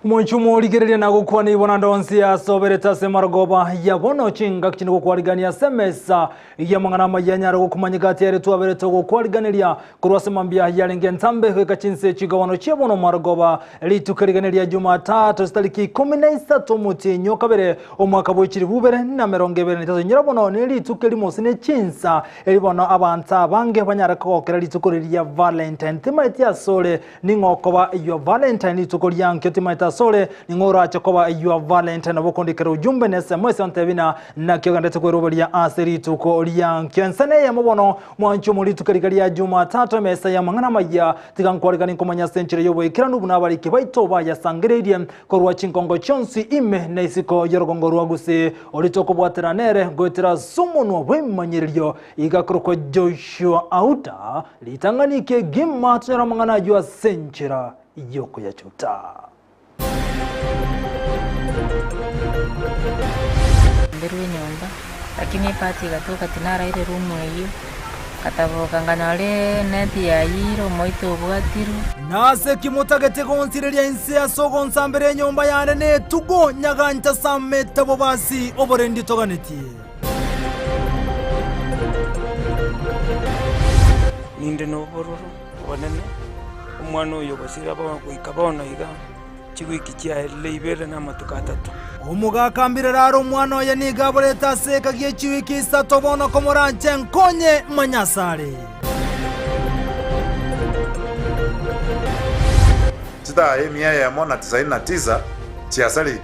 Omonche omorigereria na gokwana ibo naende onsi asoberete ase marogoba ya bono chingaki chinde gokwarigania ase emesa y'amang'ana amaya anyare gokomanyeka ati ere twaberete ogokwariganeria korwa ase mambia yarenge entambe goika chinse chigabano chia bono marogoba rituko erigene ria Jumatatu chitariki 13 omotienyi o kabere omwaka bwe chilifu ibere na emerongo ebere na etato. Inyora bono ne rituko erimo ase ne chinsa eri bono abanto abange banyare kogokera rituko riria Valentine. Timaeti asore Ning'o okoba your Valentine rituko ria nkio timaete asore, ning'o orache koba your Valentine nabo okondikera ujumbe na SMS ontebi na naki ogendete kweroberia ase rituko ria nkio. Ense neyemo bono mwanche omo rituko riga ria Jumatatu emesa y'amang'ana amaya tiga nkwarigani nkomanya ase enchera y'oboikeranu buna abariki baito bayasangereirie korwa chinkongo chionsi ime na isiko y'orogongo rwa Gusii oria tokobwatera nere goetera ase omonwa bw'emanyererio iga akorokwa Joshua Auta Ritang'ani kegima tonyore amang'ana ayio ase enchera y'okoyachuta. Mberwe enyomba, lakini ebahati egatoka tinaraire room eyio, ngataboka nkanyora eneti yayire omoito obwatirwe. Nase ki motagete gonsireria inse ase ogonsambera enyomba yane netugo nyagancha samete bobasi oborendi toganetie? Ninde nobororo obonene, omwana oyo ogosira goika bono iga, chiwiki chiaerire ibere na amatuko atato. Omogaka mbirere are omwana oye nigo aborete ase eka gie chiwiki isato bono komoranche nkonye manye asare. Chitaaya emia eyemo na tisaini na tisa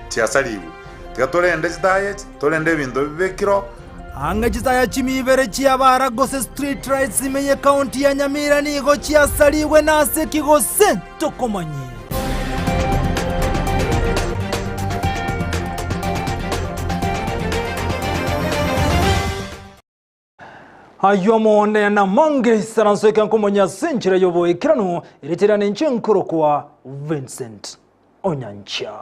chiasarigwe. Tiga torende chitaaya echi, torende ebinto bibekireo. Ang'e chitaya chimibere chi'abaara gose street lights ime y'ekaunti ya Nyamira nigo chiasarigwe nase ki gose tokomanyie. Ayio amo namange isaranso eke nkomonya ase enchera y'oboikeranu, erieta riane inche nkorokwa Vincent Onyancha.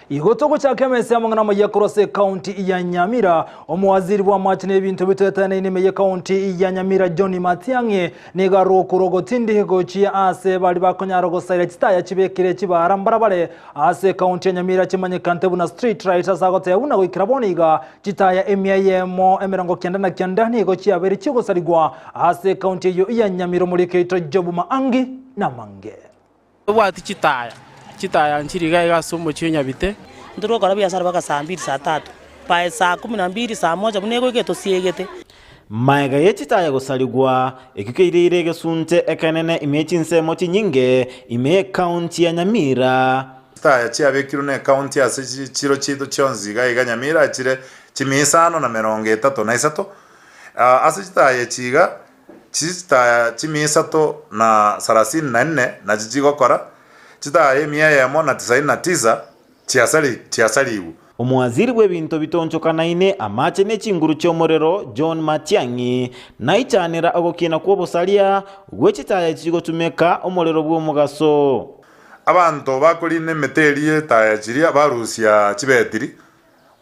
Igo togochaka emesa y'amang'ana amaya korwa ase ekaunti ya Nyamira. Omowaziri bw'amache na ebinto bitoetanaine ime y'ekaunti ya Nyamira John Matiang'i nigo arokure ogotindi gochia ase baria bakonyara gosaira chitaya chibekire chibara mbarabare ase ekaunti ya Nyamira chimanyekante buna street lights ase agoteba buna goikera bono iga Chitaya emia eyemo 99 nigo chiabeire chigosarigwa ase ekaunti eyio ya Nyamira omoriki oito Job Maangi namange. Tobwati chitaya, chitaya nchiri iga iga ase omochie o Nyabite. Intwe togokora biasara mpaka saa mbiri saa tatu, by saa kumi na mbiri saa moja buna egoika etosiegete. Magega ye chitaya gosarigwa, ekio keireire egesunte ekenene ime ye chinsemo chinyinge ime y'ekaunti ya Nyamira. Chitaya chiabekirwe necounty ase chichiro chiaito chionsi iga iga Nyamira chire chimia isano na merongo etato na isato. Ase chitaya echi iga, chitaya chimia isato na sarasini na inne nachi chigokora, chitaya emia eyemo na tisaini na tisa chiasari chiasarigwe. Omowaziri bw'ebinto bitonchokanaine amache ne chinguru chi'omorero John Matiang'i naichanera ogokina kw'obosaria gwe chitaya echi chigotumeka omorero bw'omogaso. Abanto bakorina emete eria y'etaya chiria barusia chibetiri,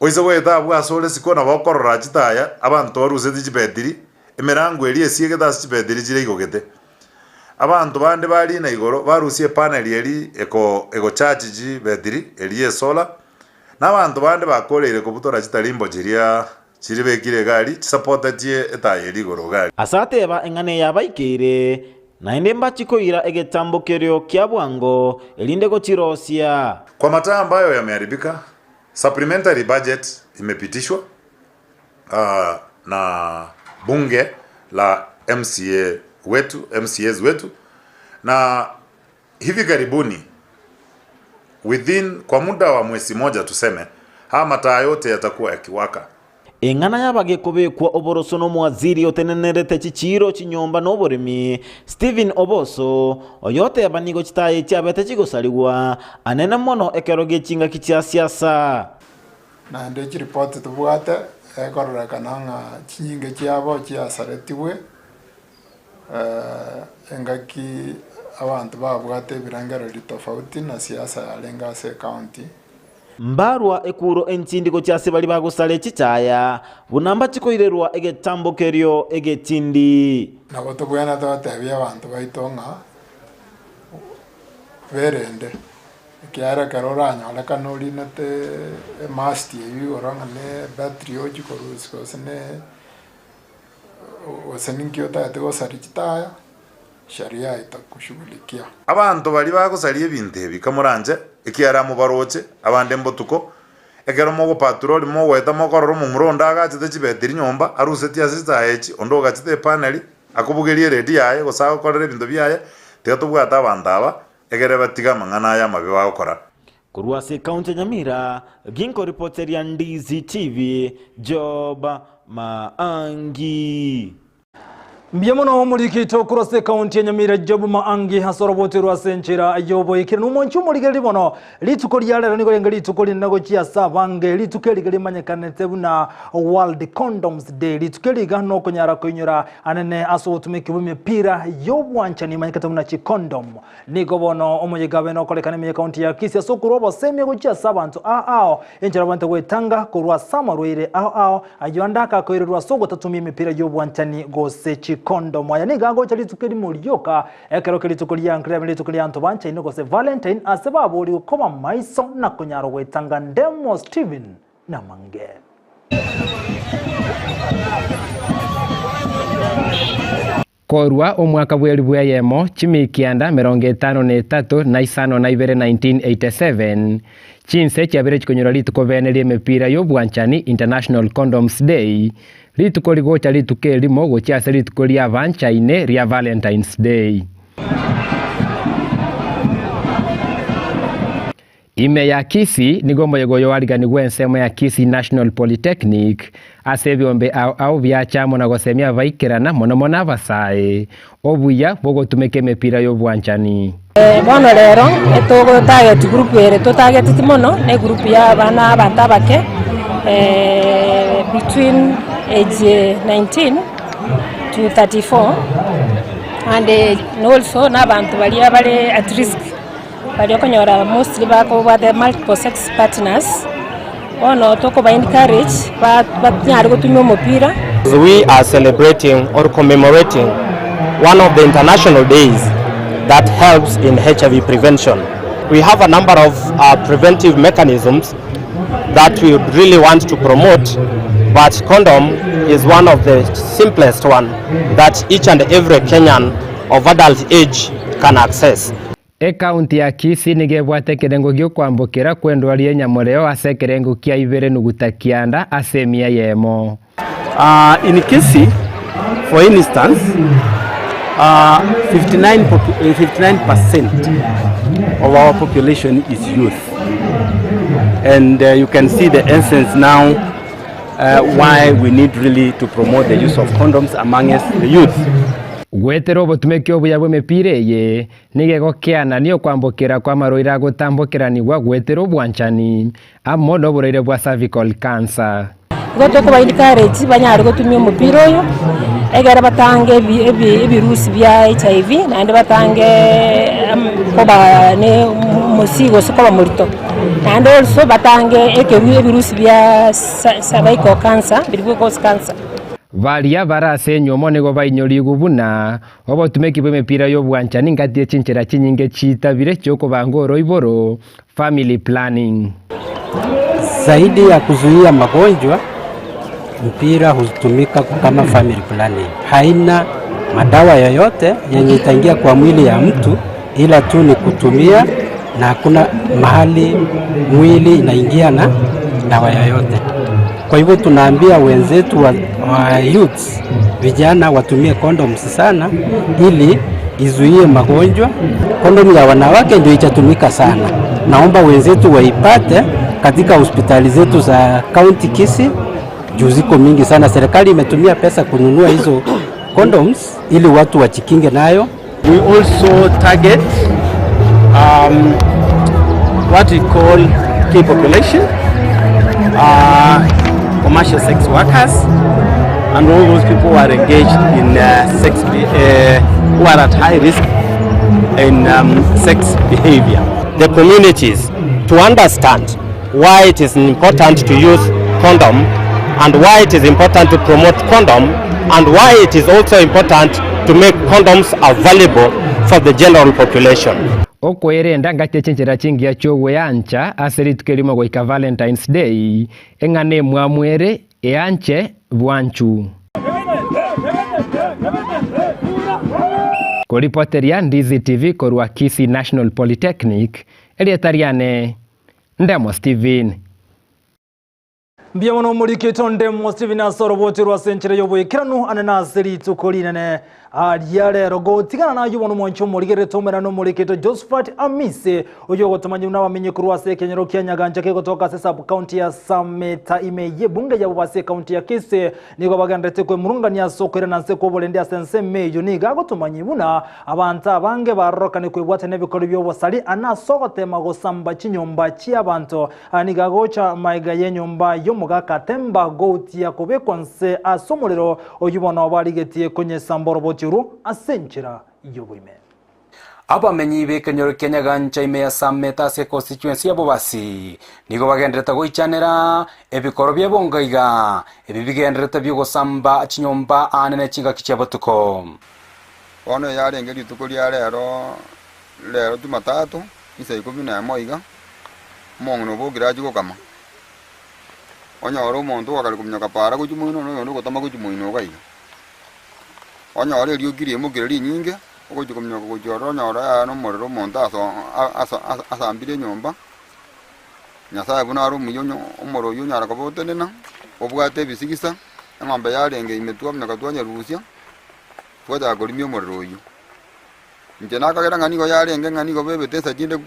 oise goeta abwo asore isiko nabo okorora chitaya, abanto barusetie chibetiri, emerango eria esiegete ase chibetiri chire igogete. Abanto bande barina igoro barusia epaneli eria eko egochachi chibetiri eria y'esolar, na abanto bande bakoreire kobutora chitarimbo chiria chiribekire egari chisapotetie etaya eria igoro gari. Ase ateba eng'ana eye abaikeire, naende mbachi koira egetambo kerio kia bwango, erinde gochirosia. Kwa mataa ambayo yameharibika, supplementary budget imepitishwa na bunge la MCA wetu, MCAs wetu na hivi karibuni within kwa muda wa mwezi moja tuseme, haya mataa yote yatakuwa yakiwaka. Eng'ana y'abagekobekwa oboroso n'omowaziri otenenerete chichiiro, chinyomba na oboremi, Stephen Oboso, oyoteba nigo chitayi chiabete chigosarigwa anene mono ekero gie chingaki chia siasa. Naende chiripoti tobwate ekororekana ng'a chinyinge chiabo chiasaretigwe Engaki abanto babwate ebirengererio tofauti na siasa yarenge ase ecounty. Mbarwa ekuro entindi gochia ase baria bagosare chichaya, buna mbachi koirerwa egetambo kerio egetindi. Nabo tobwenerete gotebia abanto baito ng'a berende. Ekiagera ekero oranyorekane orinete emasti eywo igoro ng'a ne ebattery ochia korusia gose ne gose ninki otagete gosaria chitaya, sheria itakushughulikia. Abanto baria bagosaria ebinto ebi kamoranche, ekiagera mobaroche abande mbotuko, ekero mogopatroli mogoeta mokorora omomura onde agachete chibetiri nyomba arusetie ase chitaya echi, onde ogachete epaneli, akobugeria eredio yaye gose agokorera ebinto biaye, tiga tobwate abanto aba, egere batige amang'ana aya amabe bagokora. Korwa ase ekaunti ya Nyamira, ginkoripoteria Ndizi TV, Job Maangi. Mbuya mono omoriki oito korwa ase ekaunti ya Nyamira Job Maangi ase oroboti rwa ase enchera y'oboikeranu. Omonche omorigereria bono rituko ria rero nigo riarenge rituko rinene gochia ase abange, rituko eriga rimanyekanete buna World Condoms Day. Rituko eri iga nokonyara koinyora anene ase obotumeki bw'emepira y'obwanchani emanyekete buna chicondom. Nigo bono omoyega abe nokorekana ime y'ekaunti ya Kisii ase okorua obosemia gochia ase abanto ao ao enchera babwenerete gwetanga korwa ase amarwaire ao ao ayio ande akakoirerwa ase ogotatumia emepira y'obwanchani gose chikondomu. Aya nigo agocha rituko erimo rioka ekero kia rituko ria nkriabe rituko ri'abanto banchaine gose Valentine ase baborigwe koba maiso na konyara gwetanga Ndemo Stephen namange. Korwa omwaka bw'elifu eyemo, chimikianda emerongo etano na etato, na isano na ibere 1987, chinse chiabire chikonyora rituko bene ri'emepira y'obwanchani, International Condoms Day, rituko rigocha rituko erimo gochia ase rituko ri'abanchaine ria Valentine's Day. Ime ya Kisii nigo omoyega oyo oariganigwe ensemo ya Kisii National Polytechnic ase ebiombe ao ao biacha amo na gosemia abaikerana mono mono abasae obuya bw'ogotumeka emepira y'obwanchani. Bono rero etogo target group ere totageteti mono ne egroup ya abana abanto abake between age 19 to 34 and also na abanto baria bare at risk. Baria okonyora mostly bakobwate multiple sex partners, bono tokoba encourage ba banyare gotumia omopira. We are celebrating or commemorating one of the international days that helps in HIV prevention. We have a number of uh, preventive mechanisms that we would really want to promote, but condom is one of the simplest one that each and every Kenyan of adult age can access. Ekaunti ya Kisii nigo ebwate ekerengo gi'okwambokera kw'endwari y'enyamoreo ase ekerengo kia ibere nuguta kianda ase emia eyemo. In Kisii for instance, 59 percent of our population is youth and you can see the essence now why we need really to promote the use of condoms amongst the youth. Goetera obotumeki obuya bw'emepira eye, nigo egokeanania okwambokera kw'amarwaire agotambokeranigwa goetera obwanchani, amo noborwaire bwa cervical cancer. Igo tokoba encourage banyare gotumia omopira oyo, egere batange ebi ebi ebirusi bia HIV, naende batange koba ne omosii gose koba morito. Naende also batange ekeru ebirusi bia cervical cancer, biria bi cause cancer. Baria bare ase enywomo nigo bainyorigwe buna obotumeki bw'emepira y'obwanchani ngati ye chinchera chinyinge chitabire chi'okobanga oroiboro, family planning. Zaidi ya kuzuia magonjwa, mpira hutumika kama family planning. Haina madawa yoyote yenye itaingia kwa mwili ya mtu ila tu ni kutumia na hakuna mahali mwili inaingia na dawa yoyote. Kwa hivyo tunaambia wenzetu wa, wa youths vijana watumie condoms sana ili izuie magonjwa. Kondomu ya wanawake ndio itatumika sana. Naomba wenzetu waipate katika hospitali zetu za county Kisii juu ziko mingi sana. Serikali imetumia pesa kununua hizo condoms ili watu wajikinge nayo. We also target um, what we call key population, uh, commercial sex workers, and all those people who are engaged in uh, sex, uh, who are at high risk in um, sex behavior. The communities to understand why it is important to use condom and why it is important to promote condom and why it is also important to make condoms available for the general population. Okoerenda ngati chinchera chingiya chi'ogweancha ase rituko erimo goika Valentine's Day, eng'ana emwamu ere eanche bwanchu. Koripoteria Ndizi TV korwa Kisii National Polytechnic, erieta riane Ndemo Steven. Mbuya mono omoriki tonde Stephen ase oroboti rwa ase enchera y'oboikeranu ane nase rituko rinene ria rero gotigana nayo bono omwanchi omorigerete omerane omorikito Josephat Amise oyo ogotomanya buna abamenyi korwa ase ekenyoro kia Nyagancha kegotoka ase sub county ya Sameta ime y'ebunge yabo base ekaunti ya Kisii nigo bagenderete kwemurungania ase okoirana nse kw'oborende ase ensemo eyio nigo agotomanyia buna abanto abange barorokane kwebwatania n'ebikori bi'obosari ane ase ogotema gosamba chinyomba chi'abanto Aya nigo agocha magega y'enyomba y'omogaka Temba goutia kobekwa nse ase omorero oyio bono barigetie konyesamba oroboti orwo ase enchera y'oboime. Abamenyi b'ekenyoro kia Nyagancha ime ya Sameta ase econstituency ya Bobasi nigo bagenderete goichanera ebikoro bia bongaiga ebi bigenderete bi'ogosamba chinyomba aane ne chingaki chia botuko. Bono yarenge rituko ria rero, rero Jumatatu, chinsa ikomi na emo iga, omong'ina obokire achie gokama, onyore omonto ogakare kominyoka paara gochia moino na oyonde ogotama gochia moino iga iga. Onyore erioki riaimokire rinyinge, ogochia kominyoka gochia ororo onyore yaya na omorero omonto aso asa asa asambire enyomba, Nyasaye buna are omuya onye omoro oyio onyara koba otenena, obwate ebisigisa, eng'ombe yarenge ime twaminyoka twanyerusia, twachaka korimia omorero oyio. Inche nakagera ng'a nigo yarenge ng'a nigo bebete ensa chinde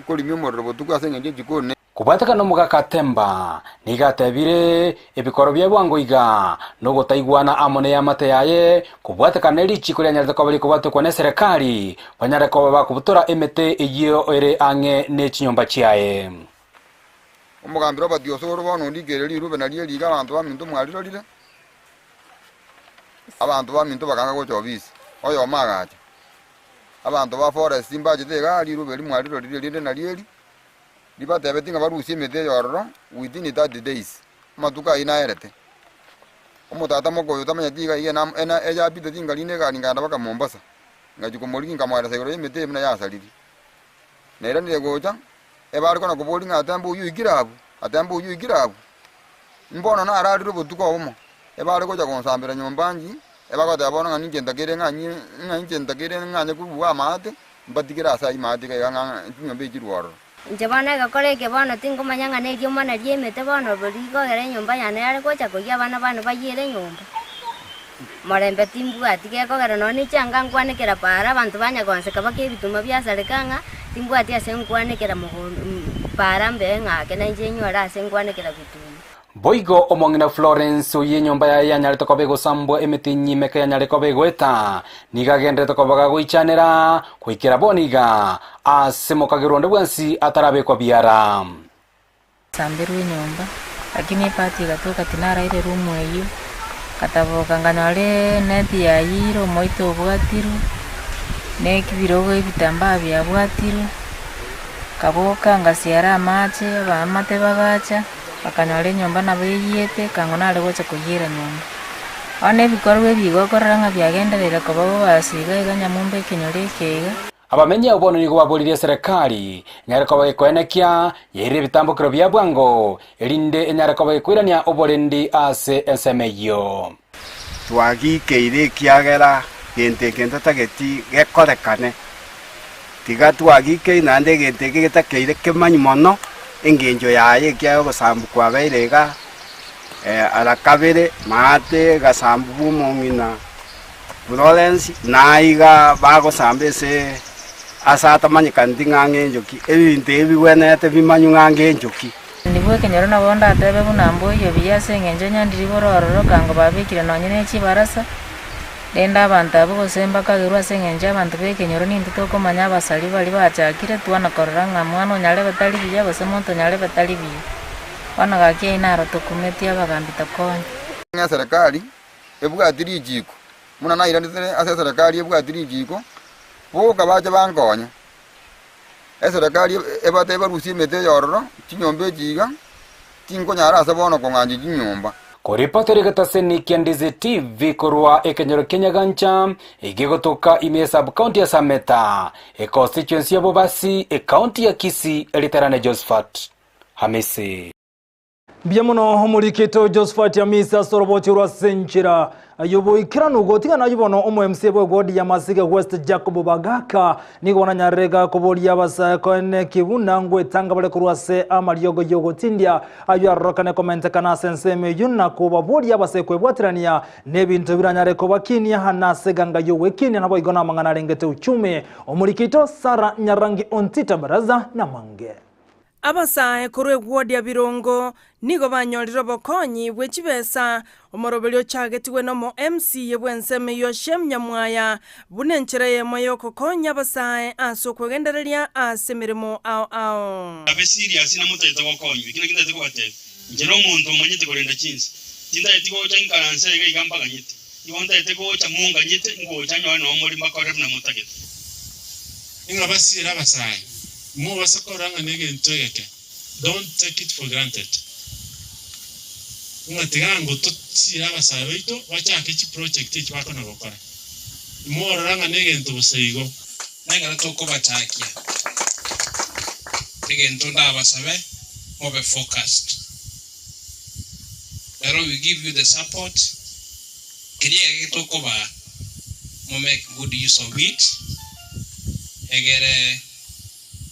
korimia omorero botuko ase engencho y'echikoni. Kobwatekana nomogaka Temba nigo atebire ebikoro bia bwango iga nogotaigwana amo neamate yaye kobwatekana nerichiko rianyarete koba rikobwatekwa neserekari banyare koba bakobutora emete eyio ere ang'e nechinyomba chiaye. Omogambi Robert Osoro bono ondikire rirube nario eriga abanto baminto mwarirorire, Abanto baminto bakanga gocha obisi, oyomo agacha. Abanto ba forest mbachete igaa riruba eri mwarirorire erinde nario eri, ribatebetie ng'a barusie emete eye ororo within 30 days, amatuko ayio naerete. Omotata moka oyo tamanyeti iga iga ena ena eyabite tinkarina egari nkaenda mpaka Mombasa, ngachia komorigia nkamoeresa igoro y'emete eye buna yasariri. Nairanire gocha, ebare kona koboria ng'a atembe oyio oikire abwo, atembe oyio oikire abwo. Mbono nararire obotuko obomo, ebare gocha gonsambera nyomba nji, ebagoteba bono ng'a ninche ntakeire ng'anyie ng'a inche ntakeire ng'anye korua amaate, mbatigere ase ayio maate iga iga ng'a chinyomba echi chirwe ororo. Inche bono egekora eke bono tinkomanya ng'a neriomana ri'emete bono rigogera enyomba yane yare gocha koyia abana bane bayiere enyomba. Morembe timbwati, gekogera nonya ne chianga nkwanekera paara abanto banyagonseka baka ebituma biasareka ng'a timbwati ase nkwanekera mogondo paara mbe ng'ake na inche nyore ase nkwanekera bituma. Boigo omong'ina Florence, oyio enyomba yaye yanyarete koba egosambwa emete enyimeka yanyare koba egoeta, nigo agenderete koba gagoichanera goikera bono iga, ase mokagerwa onde bwensi atarabekwa biara. Samberwe enyomba, lakini ebahati egatoka tinaraire room eyio, nkataboka nkanyora eneti yayiire omoito obwatirwe, na ebirogo ebitambaa biabwatirwe, nkaboka ngasiara amache, abaamate bagacha, bakanyora enyomba nabo eyiete, ekang'u nare gocha koyiera nyomba. Bono ebikorwa ebi igo okorora ng'a biagenderire koba bobasi iga iga nyamumba ekenyoro eke iga. Abamenyi abwo bono nigo baboririe eserekari enyare koba gekoenekia yairire ebitambokero bia bwango, erinde enyare koba gekoirania oborendi ase ensemo eyio. Twagikeire ekiagera gento eke ntotageti gekorekane. Tiga twagikeire naende egento eke getakeire kemanyi mono engencho yaye ekiagera ogosambu kwabeire iga ara kabere maate egasambu bwa omong'ina. Florence, na aiga bagosamba ase ase atamanyekaneti ng'a ng'enchoki, ebinto ebi bigwenerete bimanywe ng'a ng'enchoki. Ndibwo ekenyoro nabo ndatebe buna mboiyo buya ase eng'encho onye ndiri bore ororo kango babekire nonye ne chibarasa, rende abanto abwo gose mbakagerwe ase eng'encho abanto ba ekenyoro nintwe tokomanya abasari baria bachakire twana korora ng'a mwana onyarebe tari buya gose monto onyarebe tari buya. Bono gaki ayio naro tokumetie abagambi tokonye. Ng'a eserekari ebwati richiiko, buna nairanete ase eserekari ebwati richiiko, boka bache bankonye. Eserekari ebatebie barusie emete eye ororo, chinyomba echi iga, tinkonyara ase bono kong'ancha chinyomba. Koripotera egetaseni kia Ndizi TV korwa ekenyoro kia Nyagancha, egegotoka ime ya sub-county ya Sameta, econstituency ya Bobasi, ecounty ya Kisii, eriterane Josephat Hamisi. Mbuya mono omorikito Josephat Hamisi ase oroboti orwa ase enchera y'oboikeranu gotigana ayio bono omo MCA bwe ward ya Masige West Jacob Bagaka nigo bananyarire gakoboria abasae koeneki buna ngwetanga bare korwa ase amariogo y'ogotindia ayio arorokane komentekana ase ensemo eyio na kobaboria abasae kwebwaterania nebinto biranyare kobakinia na ase eganga y'ogwekinia naboigo namang'ana arengete uchumi. Omorikito Sarah Nyarangi Ontita Baraza namange. Abasae korwa egwodi ya birongo nigo banyorire obokonyi bwe chibesa, omoroberio ochagetigwe nomo MCA bw'ensemo eyio Shem Nyamwaya buna enchera eyemo y'ogokonya abasae ase okwegendereria ase emeremo ao ao. Abe serious na motagete gokonywa. Eki nakio ntagete kobatebia. Inche nomonto omanyete korenda chinsa. Tintageti gocha inkaranse iga iga mbaganyete. Igo ntagete gocha monganyete, ngocha nyore noo more mbakorere buna motagete. Ng'a basiire abasae, mobasa korora ng'a negento egeke, don't take it for granted. Ng'a tiga ango tosiire abasae baito bachake chiproject echi bakona gokora. Imorora ng'a negento bosa igo. Nekero tokobachakia, egento ndabasabe mobe focused. Ero we give you the support, keria egeke tokobaa mo make good use of it, egere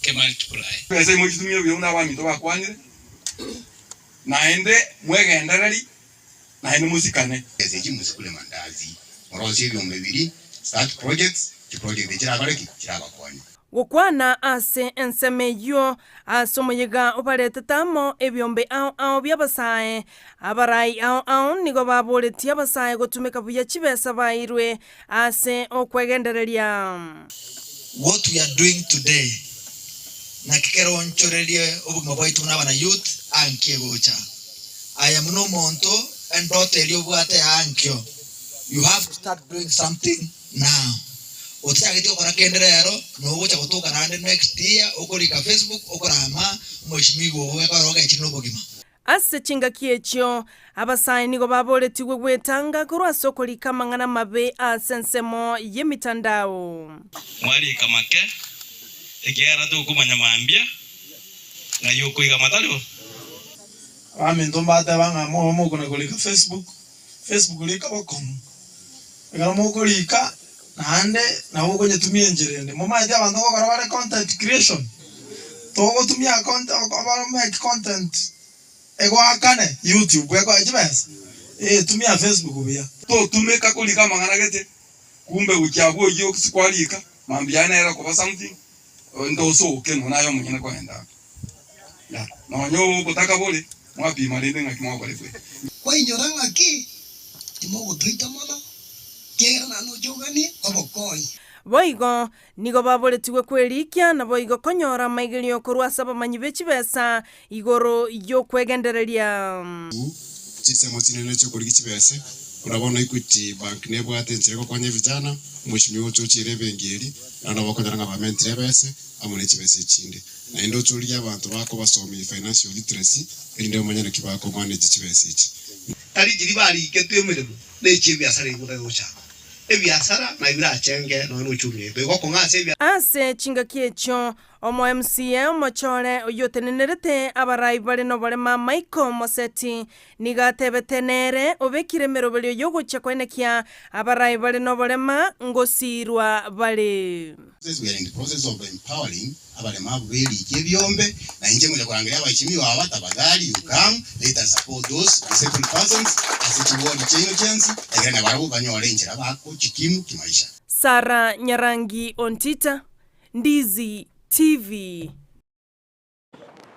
ke multiply. Chibesa imo chitumie buya buna abaminto bakwanire, naende mwegendererie, naende mosikane. Chibesa echi mosikure mandazi, morosie ebiombe biria, start projects, chiproject chirakore ki? Chirabakonye. Gokwana ase ensemo eyio ase omoyega obaretete amo ebiombe ao ao bi'abasae, abarai ao ao nigo baboretie abasae gotumeka buya chibesa baeirwe ase okwegendereria. What we are doing today naki keronchorerie obogima bwaito buna abana youth ankie gocha. Aye buna omonto endoto eria obwate aa ankio you have to start doing something now. Otichageti gokora kende rero nogocha gotoka naende next year okorika Facebook okorama omoishimiwa ogo gekogera ogechire nobogima. Ase chingaki echio, abasae nigo baboretigwe gwetanga korwa ase okorika amang'ana amabe ase ensemo y'emitandao. Mwarika make, ekiagera tokomanya mambia ng'ai okoigama tari bo. Abaminto mbateba ng'a mobe mokona korika Facebook, Facebook rika bokong'u, ekero mokorika naende nabo okonyetumia enchera ende. Momanyete abanto ngokora bare content creation, togotumia content make content egoakane YouTube ekoe chibesa, eh tumia Facebook buya. Totumeka korika amang'ana gete, kumbe gochia abwo oyio gose kwarika, mambia yaye nere okoba something, ntosoke nonya naye omonyene kogenda abwo. Ya, nonya obotaka bore, mwapima rende ng'aki mwakora kwe. Kwainyora ng'aki timogotoita mono, ekiagera naende noche oganie obokonyi. Boigo nigo baboretigwe kwerikia, naboigo konyora amaigerio korwa ase abamanyi be chibesa igoro y'okwegendereria. Chinsemo chinene chi'okorigia chibese, buna bono Equity Bank nebwate enchera egokonya evijana, omochimi oche ochiere ebenki eria, naende nabo okonyora ng'a bamentire ebese amo ne chibese echinde. Naende oche origie abanto bakobasomia financial literacy erinde bamanye naki bako manage chibesa echi. Tari chiria bariketwe emeremo, na echi'ebiasara ebigocha gochaka. Ebiasara nabi birachenge nonya nochumi yaito. Igo okong'a ase ebiasara. Ase chingaki echio, omo MCA omochore oyio otenenerete abarai bare noborema Michael Moseti nigo atebete nere obekire emeroberio yogochia koenekia abarai bare noborema ngosiirwa bare. We are in the process of empowering abaremavu b'eriki ebiombe, na inche ngocha korangeria abaheshimiwa aba, tafadhali you come, let us support those disabled persons ase chiward chiaino chiansi, ekero nabarabwo banyore enchera bagochikimu kimaisha. Sarah Nyarangi Ontita, Ndizi TV.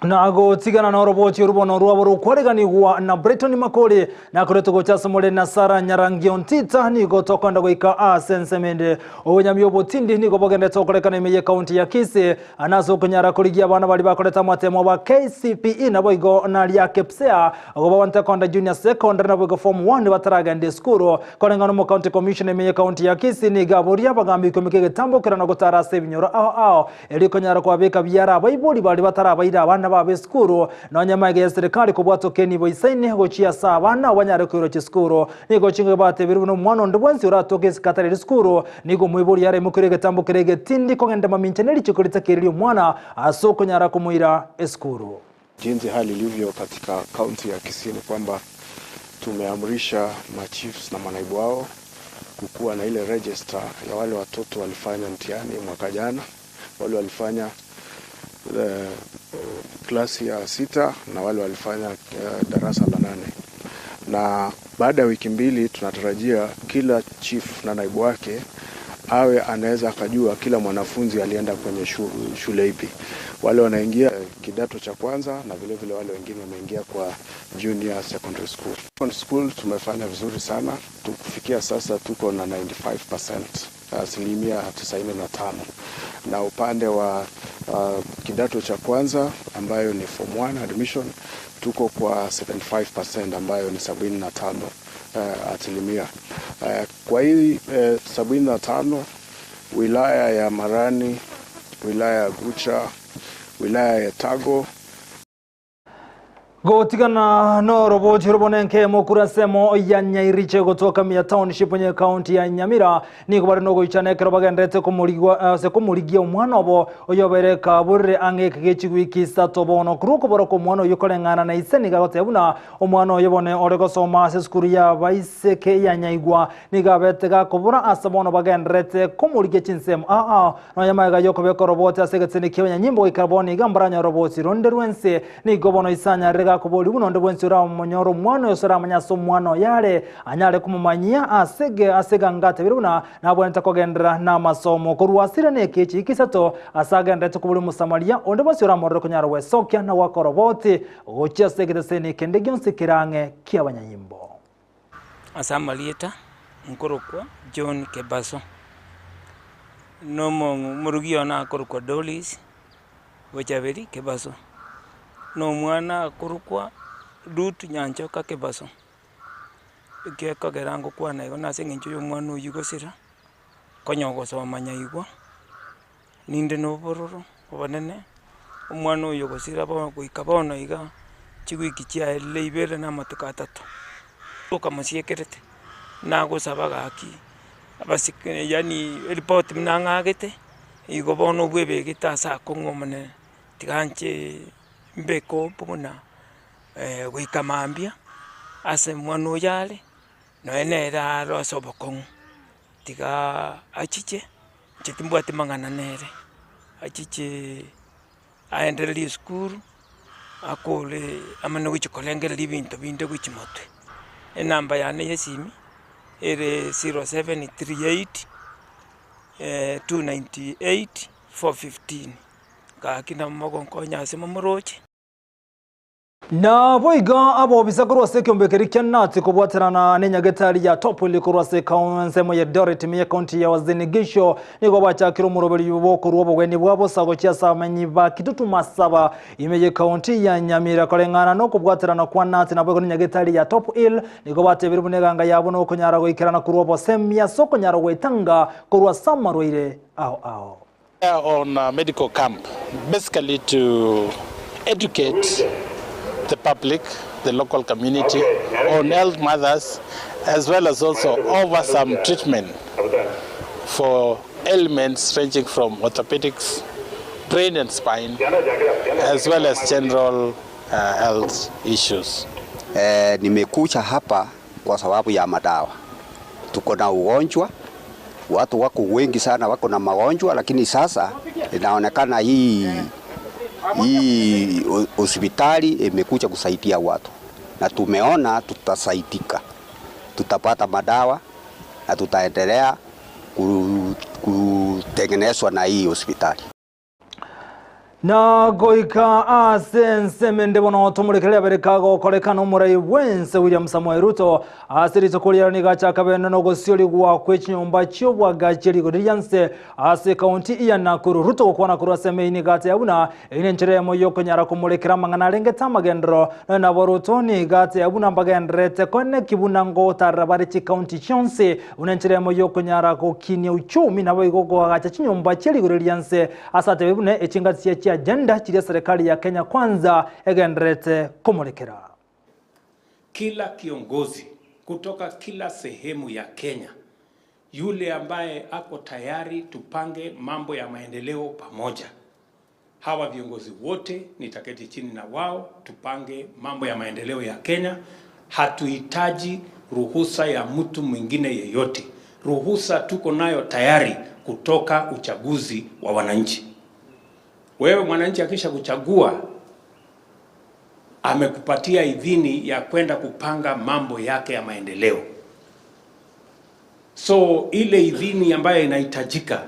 Na gotigana noroboti orubono rwabo rokwareganigwa na Brighton Makori nakoretwe gocha ase more na Sarah Nyarangi Ontita nigo tokoenda goika ase ensemo ende. Obonyami obotindi nigo bogenderete gokorekana ime ye county ya Kisii na ase okonyara korigia abana baria bakorete amatemo ba KCPE naboigo naria KPSEA goba konda Junior Secondary naboigo Form 1 bataragenda esukuru. Koreng'ana omo county commissioner ime ye county ya Kisii nigo aboria abagambi ikomi kegetambokera na gotara ase ebinyoro ao ao Erio konyara kwabeka biara abaibori baria batarabaira abana. abana babo esukuru nonye maega ya serikali kobwatoka enibo isaine gochia ase abana banyare koirwa chisukuru. Nigo chingaki batebire buna omwana onde bwensi oratoke isiko atari esukuru nigo omoibori aremokeire egetambo kere egetindi kogenda mamincha ne richiko ritakeire ri'omwana ase okonyara komoira esukuru. Jinsi hali ilivyo katika kaunti ya Kisii ni kwamba tumeamrisha machiefs na manaibu wao kukuwa na ile register ya wale watoto walifanya mtihani mwaka jana, wale walifanya klasi ya sita na wale walifanya darasa la nane. Na baada ya wiki mbili tunatarajia kila chief na naibu wake awe anaweza akajua kila mwanafunzi alienda kwenye shule ipi, wale wanaingia kidato cha kwanza na vile vile wale wengine wameingia kwa junior secondary school. Secondary school tumefanya vizuri sana, tukufikia sasa tuko na 95%, asilimia 95, na upande wa kidato cha kwanza ambayo ni form 1 admission tuko kwa 75% ambayo ni 75 asilimia. Kwa hii 75 wilaya ya Marani, wilaya ya Gucha, wilaya ya Tago. Gotigana norobochi rubonenke mokura semo ya Nyairiche gotoka mia township nye county ya Nyamira nigo bari nogoichana ekero bagenderete komorigwa ase komorigia omwana obo oyobere kaburire ang'e ekegechigwa isato bono korwa okobora kwa omwana oyo koreng'ana na ise niga agoteba buna omwana oyo bone ore gosoma ase esukuru ya baiseke ya Nyaigwa niga abete gakobora ase bono bagenderete komorigia chinsemo aa nonya maega yokobeka orobote ase egeteni kia abanyanyimbo goikera bono iga mbaranyore oroboti ronde rwense nigo bono isanyarire gakobori buna onde bwensi oramonyora omwana oyo ase oramanya ase omwana oyo are anyare komomanyia asege ase gangatebire buna nabwenerete kogendera na amasomo korwa asire na ekechi isato ase agenderete kobori omusamaria onde bwensi oramorore konyara gwesokia na gwaka oroboti gochia ase egeteseni kende gionsi kere ang'e kia abanyanyimbo. Ase amarieta nkorokwa John Kebaso, na omorugi one akorokwa Doris Bochaberi Kebaso, na omwana akorokwa Ruth Nyanchoka Kebaso. Ekekogera ngokwana igo nase eng'encho ya omwana oywo gosira, konya ogosoma nyaigwa, ninde na obororo obonene, omwana oyo gosira bono goika bono iga, chiwiki chiaerire ibere na amatuko atato, okamosiekerete, nagosaba gaki abasike yaani eripoti buna ng'agete, igo bono obwebegete ase akong'u omonene, tiga nche mbeke obo buna goika mambia, ase omwana oyo are, nonye nere aro ase obokong'u, tiga achiche, inche timbwati mang'ana nere, achiche aendererie esukuru, akore amanye gochia korengereria ebinto binde gochia motwe. Enamba yane ya esimi, ere 0738 298 415, gaki nabo mogonkonya ase momoroche. Naboigo abobisa korwa ase ekeombe keria kia Nati kobwaterana nenyagetari ya Topoli korwa ase ensemo ya Eldoret ime y'ekaunti ya Uasin Gishu nigo bachakire omoroberi bokorwa obogeni bwa bosa gochia ase abamenyi ba Kitutu Masaba ime y'ekaunti ya Nyamira koreng'ana na okobwaterana kwa Nati naboigo nenyagetari ya Top Hill nigo batebire buna eganga yabo nokonyara goikerana korwa obosemia ase okonyara goetanga korwa ase amarwaire ao ao. On a medical camp, basically to educate the public, the local community on health matters, as well as also offer some treatment for ailments ranging from orthopedics, brain and spine, as well as general health issues. Nimekuja hapa kwa sababu ya madawa. Tuko na ugonjwa, watu wako wengi sana wako na magonjwa, lakini sasa inaonekana hii hospitali imekuja kusaidia watu na tumeona tutasaidika, tutapata madawa na tutaendelea kutengenezwa na hii hospitali. Na goika ase enseme bono tomorekereria bereka gokorekana omorai bwense William Samoei Ruto ase rituko riaro nigo achaka bene nogosiorigwa kwe chinyomba chi'obwagachi rigori ria nse ase ekaunti ya Nakuru. Ruto gokwana korwa ase emeini nigo ateba buna eye nenchera eyemo yokonyara komorekera amang'ana arengete amagendero. Nonya nabo Ruto nigo ateba buna mbagendererete koeneki buna ngotarera bare chikaunti chionsi buna enchera eyemo yokonyara gokinia uchumi nabo igo goagacha chinyomba chia rigori ria nse ase atebe buna echingati chia chiagenda chiria serikali ya Kenya Kwanza egendererete komorekera. Kila kiongozi kutoka kila sehemu ya Kenya yule ambaye ako tayari tupange mambo ya maendeleo pamoja. Hawa viongozi wote nitaketi chini na wao tupange mambo ya maendeleo ya Kenya. Hatuhitaji ruhusa ya mtu mwingine yeyote. Ruhusa tuko nayo tayari kutoka uchaguzi wa wananchi. Wewe mwananchi akisha kuchagua amekupatia idhini ya kwenda kupanga mambo yake ya maendeleo. So ile idhini ambayo inahitajika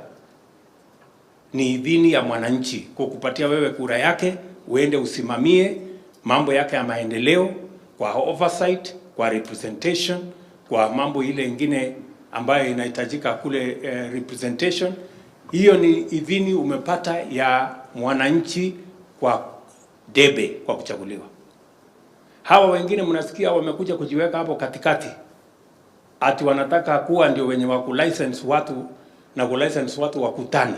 ni idhini ya mwananchi kukupatia wewe kura yake, uende usimamie mambo yake ya maendeleo kwa oversight, kwa representation, kwa mambo ile ingine ambayo inahitajika kule eh, representation. Hiyo ni idhini umepata ya mwananchi kwa debe kwa kuchaguliwa. Hawa wengine mnasikia wamekuja kujiweka hapo katikati, ati wanataka kuwa ndio wenye wa kulicense watu na kulicense watu wakutani.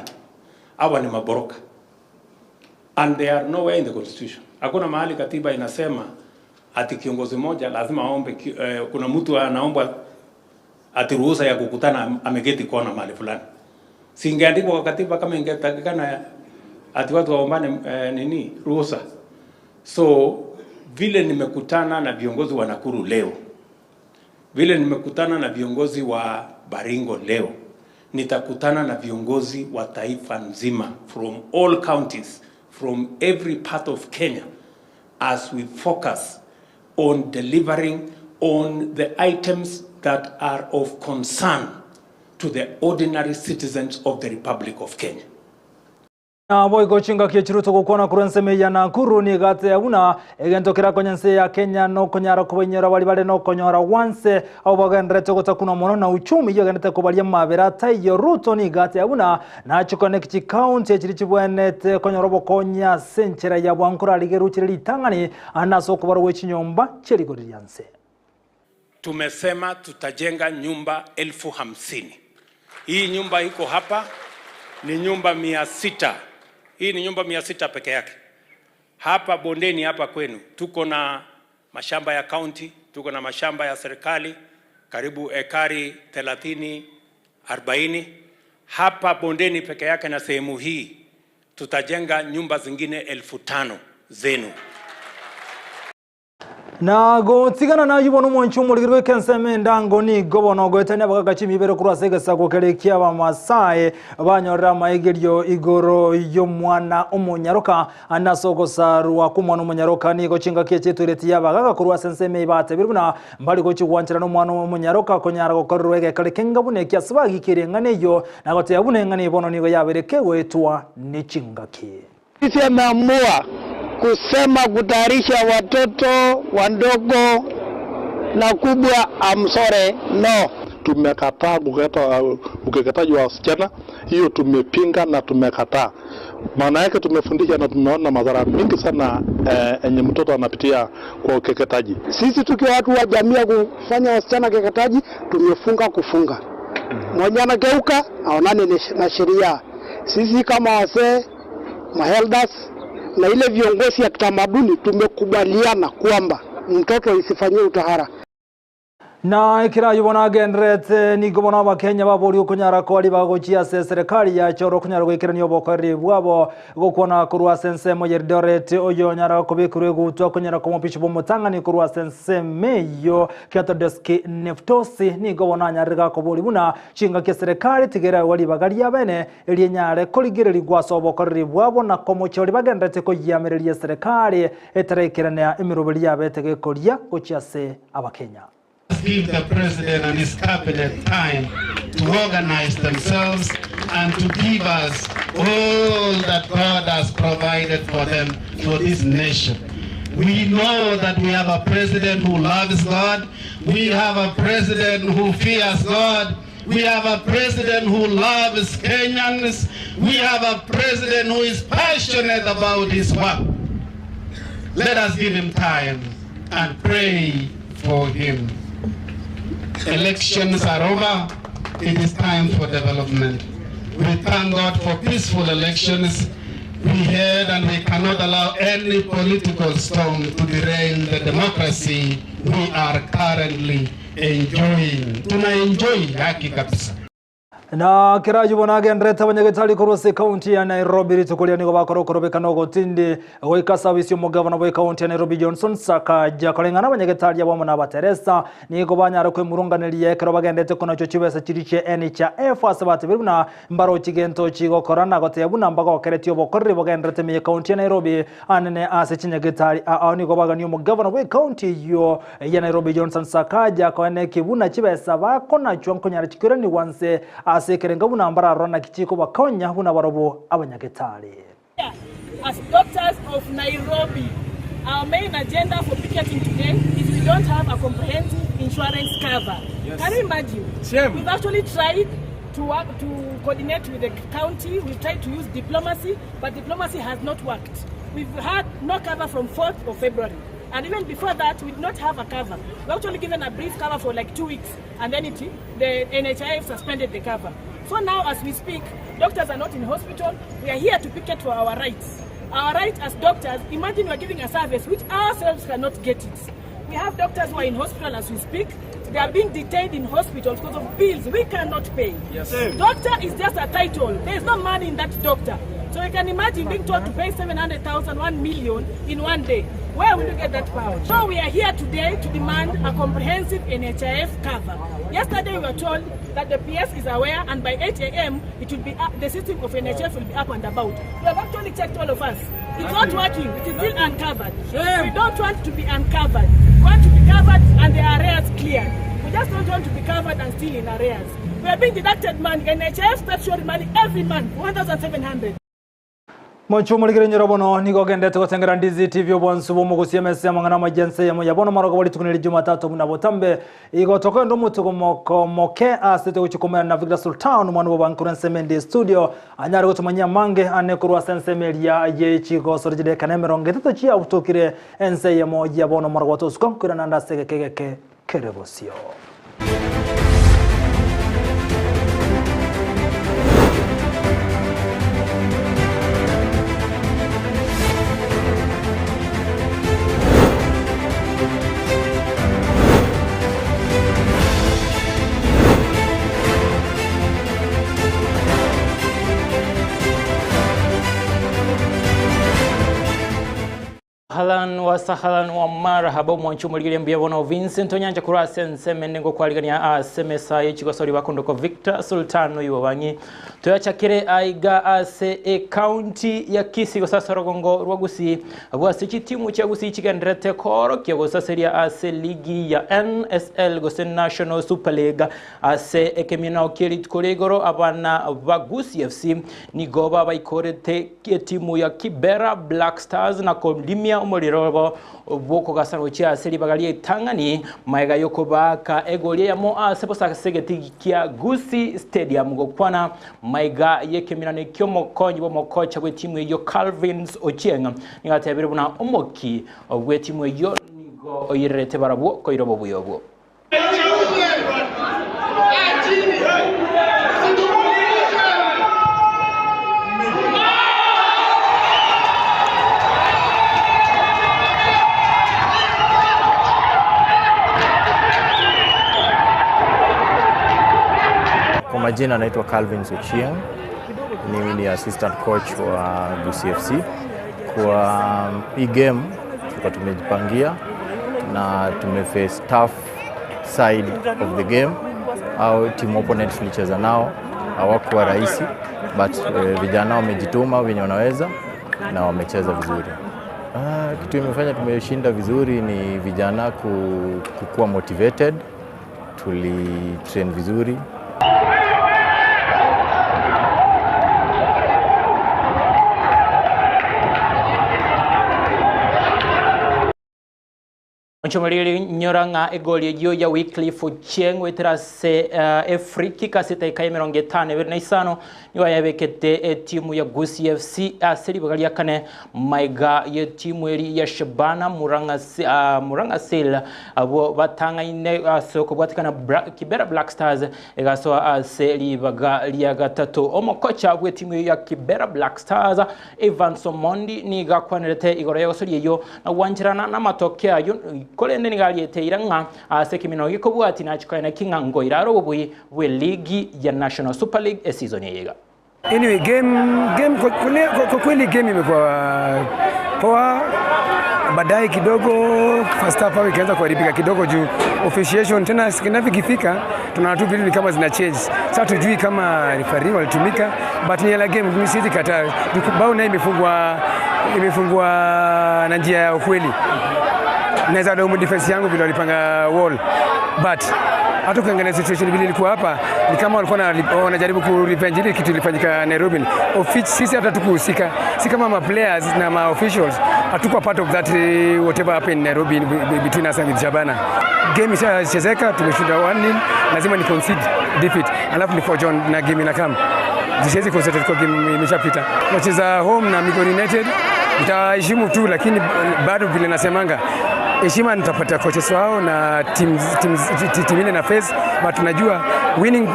Hawa ni maboroka and they are nowhere in the constitution. Hakuna mahali katiba inasema ati kiongozi mmoja lazima aombe, eh, kuna mtu anaomba ati ruhusa ya kukutana ameketi kona mahali fulani. Si ingeandikwa kwa katiba kama ingetakikana ati watu waombane eh, nini ruhusa. So vile nimekutana na viongozi wa Nakuru leo, vile nimekutana na viongozi wa Baringo leo, nitakutana na viongozi wa taifa nzima from all counties from every part of Kenya as we focus on delivering on the items that are of concern to the ordinary citizens of the Republic of Kenya. Nabo igo chingaki echiruto gokwana korwa ensemo ya Nakuru nigo ateya buna egento kerakonya ense ya Kenya nokonyara kobainyora bari bare nokonyora gwanse abo bagenderete gotakuna mono na uchumi eyio egenderete kobaria amabera ataiyo. Ruto nigo ateya buna nache connect chikaunti echiri chibwenerete konyora obokonyi ase enchera ya bwango korarigerwe chire ritang'ani ande ase okobarwa gwe chinyomba chierigori ria nse. Tumesema tutajenga nyumba 50,000. Hii nyumba iko hapa ni nyumba 600. Hii ni nyumba 600 peke yake. Hapa bondeni hapa kwenu tuko na mashamba ya county, tuko na mashamba ya serikali karibu ekari 30 40. Hapa bondeni peke yake na sehemu hii tutajenga nyumba zingine 5,000 zenu. Na gotigana naye bono omwanchi omorigeri goika ensemo endango nigo bono ogoetania abagaka chimibere korwa ase egesaku keria ki'Abamasai banyorire amaigerio igoro y'omwana omonyaroka ande ase ogosarwa kw'omwana omonyaroka nigo chingaki echi etoireti y'abagaka korwa ase ensemo eye batebire buna mbari gochia gwancherana nomwana omonyaroka konyara gokorerwa egekare kenga buna eki ase bagikeire eng'ana eyio na goteba buna eng'ana eye bono nigo yabeire kegoetwa ne chingaki. Sisi ameamua kusema kutayarisha watoto wandogo na kubwa amsore no. Tumekataa kuketa ukeketaji wa wasichana, hiyo tumepinga na tumekataa. Maana yake tumefundisha na tumeona madhara mingi sana enye mtoto anapitia kwa ukeketaji. Sisi tukiwa watu wa jamii ya kufanya wasichana keketaji, tumefunga kufunga. Mwenye anageuka aonane na sheria. Sisi kama wazee, maelders na ile viongozi ya kitamaduni tumekubaliana kwamba mtoto isifanyiwe utahara. Na ekero ayio bono agendererete, nigo bono Abakenya baboria okonyara koria bagochia ase eserekari yachora okonyara goikerania obokoreri bwabo gokwana korwa ase ensemo ya Eldoret oyonyara kobekerwa egutwa okonyara komopisha bw'omotang'ani korwa ase ensemo eyio Kiatodeski Neftosi nigo bono anyarire gakoboria buna chingaki eserekari tiga eraegwa ribaga riabene erienyare korigererigwa ase obokoreri bwabo na komochia oria bagendererete koyiamereria eserekari etaraikerania emeroberi yabete gekoria gochia ase Abakenya. Give the president and his cabinet time to organize themselves and to give us all that God has provided for them for this nation. We know that we have a president who loves God. We have a president who fears God. We have a president who loves Kenyans. We have a president who is passionate about his work. Let us give him time and pray for him. Elections are over. It is time for development. We thank God for peaceful elections. We had and we cannot allow any political storm to derail the democracy we are currently enjoying. Tuna enjoy haki kabisa. Na kera ayio bono agenderete abanyagetari korwa ase ekaunti ya Nairobi rituko riria nigo bakora okorobekana ogotindi goika ase abisi omogavana bwa ekaunti ya Nairobi Johnson Sakaja koreng'ana abanyagetari abo amo na abateresa nigo banyare kwemurunganeria ekero bagendete konachwa chibesa chiria chia NHIF ase batebire buna Mbarochi gento chigokora na gotebia buna mbagokeretie obokoreri bogenderete ime y'Ekaunti ya Nairobi anene ase chinyagetari ao nigo bagania omogavana bw'Ekaunti eyio ya Nairobi Johnson Sakaja koenekia buna chibesa bakonachwa nkonyara chikoiranigwa nse ase ekerengo buna mbararora naki chikobakonya buna barobwo abanyagetari. As doctors of Nairobi, our main agenda for picketing today is we don't have a comprehensive insurance cover. Yes. Can you imagine? Shame. We've actually tried to work to coordinate with the county. We've tried to use diplomacy, but diplomacy has not worked. We've had no cover from 4th of February. And even before that, we did not have a cover. We actually given a brief cover for like 2 weeks, and then the NHIF suspended the cover. So now, as we speak, doctors are not in hospital. We are here to picket for our rights. Our right as doctors, imagine we are giving a service which ourselves cannot get it. We have doctors who are in hospital as we speak. They are being detained in hospitals because of bills we cannot pay. Yes. Doctor is just a title. There is no money in that doctor. So you can imagine being told to pay 700,000, 1 million in one day. Where will you get that power? So we are here today to demand a comprehensive NHIF cover. Yesterday we were told that the PS is aware and by 8 a.m. it will be up, the system of NHIF will be up and about. We have actually checked all of us. It's not working. It is still uncovered. Shame. We don't want to be uncovered. We want to be covered and the arrears cleared. We just don't want to be covered and still in arrears. We are being deducted money, NHIF statutory money every month, 1,700. Mochie omorikire nyora bono nigo ogendete gotengera Ndizi TV obwansu bw'omogusia emesa y'amang'ana amaya ense eyemo ya bono marogoba rituko neri Jumatatu buna botambe igo tokoenda omotugo moko moke ase togochia komerana na Victor Sultan omwana bw'obankuru ensemo ende studio anyare gotomanyia amange ane korwa ase ensemo eria ye chigosori chidakika na emerongo etato chiabutokire ense eyemo ya bono marogoba tosuka nkoirana ande ase egeka egeke kere bosio. Ahlan wa sahlan wa marhaba omwanchi omorigereria mbuya bono Vincent Onyancha korwa ase ensemo ende ngokwarigania ase emesa ye chigosori bakondokwa Victor Sultan oyo bang'i toyachakere aiga ase ecounty ya Kisii gose ase orogongo rwa Gusii abwo ase chitimu chia Gusii chigendererete koorokia gosaseria ase ligi ya NSL gose National Super League ase ekeminao kie rituko ria igoro abana ba Gusii FC nigo babaikorete Etimu ya Kibera Black Stars na korimia omorero obo bw'okogasa gochia ase ribaga ri'etang'ani magega y'okobaaka egoli eyemo ase bosa ase egetigi kia Gusii Stadium gokwana magega y'ekeminano ki'omokonyi bw'omokocha bw'etimu eyio Calvins Ochieng nigo atebire buna omoki bw'etimu eyio nigo oirerete barabwo koira obobuya obwo. Kwa majina naitwa Calvin Ochieng. Mimi ni assistant coach wa Gusii FC. Kwa hii game tulikuwa tumejipangia na tumeface tough side of the game au team opponent tulicheza nao hawakuwa rahisi but vijana wamejituma venye wanaweza na wamecheza vizuri. Kitu imefanya tumeshinda vizuri ni vijana kukuwa motivated, tuli train vizuri. Onchomoriri nyora ng'a egoli eyio ya Wycliffe Ochieng goetera ase eh, efree kick ase edaika ya 52 nigo yabekete etimu ya Gusii FC ase ribaga ria kane maiga y'etimu eri ya Shabana Murang'a Seal abwo batang'aine ase okobwatekana Kibera Black Stars egasoa ase ribaga ria gatato. Omokocha bw'etimu ya Kibera Black Stars Evans Omondi nigo akwanerete igoro y'egosoria eyio na gwancherana namatokeo ayio, korende nigo ariete eira ng'a ase ekeminwa gekobwatia nachikoene ki ng'a ngoira are obobui bw'eligi ya National Super League esizoni eye iga. Anyway, game game kwa, kwa kweli game imekuwa poa. Baadaye kidogo first half hapo ikaanza kuharibika kidogo juu officiation tena second half ikifika tunaona tu vitu ni kama zina change. Sasa tujui kama referee walitumika but ni la game, mimi siwezi kataa. Bao nayo imefungwa imefungwa na njia ya ukweli. Naweza laumu defense yangu vile walipanga wall but hata ukiangalia situation vile ilikuwa hapa ni kama walikuwa wanajaribu ku revenge ile kitu ilifanyika Nairobi. Of which sisi hata tukuhusika, si kama ma players na ma officials hatukuwa part of that whatever happened in Nairobi between us and with Shabana. Game ishachezeka, tumeshinda 1-0, lazima ni concede defeat, alafu ni for John na game inakam. Siwezi concentrate kwa game imeshapita. Tunacheza home na Migori United, nitaheshimu tu, lakini bado vile nasemanga heshima nitapatia coaches wao na team team team ile na face, but tunajua winning,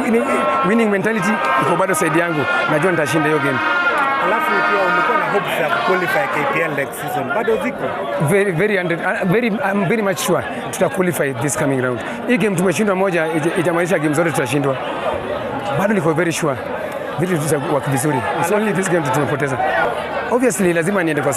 winning, winning mentality iko bado side yangu, najua nitashinda hiyo game. Alafu pia umekuwa na hopes ya kuqualify KPL next season, bado ziko? Very very hundred, very I'm very much sure tuta qualify this coming round. Hii game tumeshindwa moja, itamaanisha game zote tutashindwa. Bado niko very sure vitu vitawork vizuri. It's only this game tumepoteza. Obviously lazima niende kwa